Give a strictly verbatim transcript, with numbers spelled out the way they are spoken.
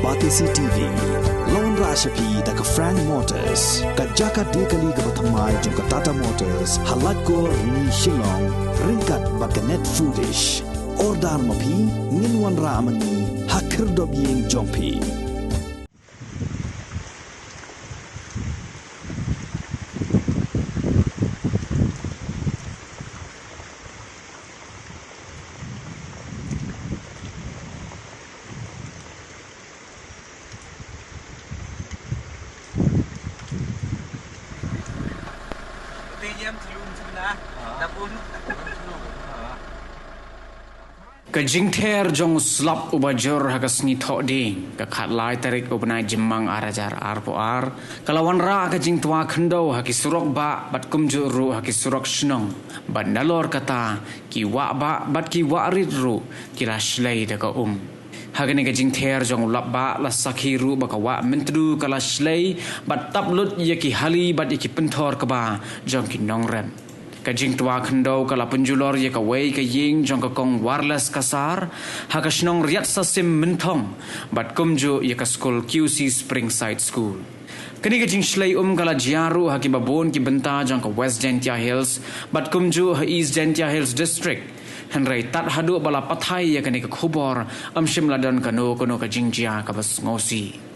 Batesi T V, la wanrah sha phi da ka Frank Motors, ka jaka die kali kaba thymmai jong ka Tata Motors, ha Laitkor, Rni, Shillong, ryngkat bad ka Net Foodish. Order ma phi, ngin wanrah ma ngi ha khyrdop ïing jong phi. Ka jingther jong u slap uba jur ha ka sngi Thohdieng, ka khatlai tarik u bnai Jymmang ar hajar arphew ar, ka la wanrah ka jingtwa khyndew ha ki surok bah bad kumjuh ruh ha ki surok shnong, bad nalor kata ki wah bah bad ki wah rit ruh ki la shlei da ka um. Ha kane ka jingther jong u slap bah la sakhi ruh ba ka wah Myntdu ka la shlei bad tap lut ïa ki hali bad ïa ki pynthor kba jong ki nongrep. Ka jingtwa khyndew ka la pynjulor ïa kawei ka ïing jong ka Kong Warles Kasar ha ka shnong Riatsasim Mynthong, bad kumjuh ïa ka skul Q C Springside School. Kane ka jingshlei um ka la jia ruh ha kiba bun ki bynta jong ka West Jaintia Hills bad kumjuh ha East Jaintia Hills District. Hynrei tad haduh ba la pathai ïa kane ka khubor, ym shym la don kano kano ka jingjia kaba sngewsih.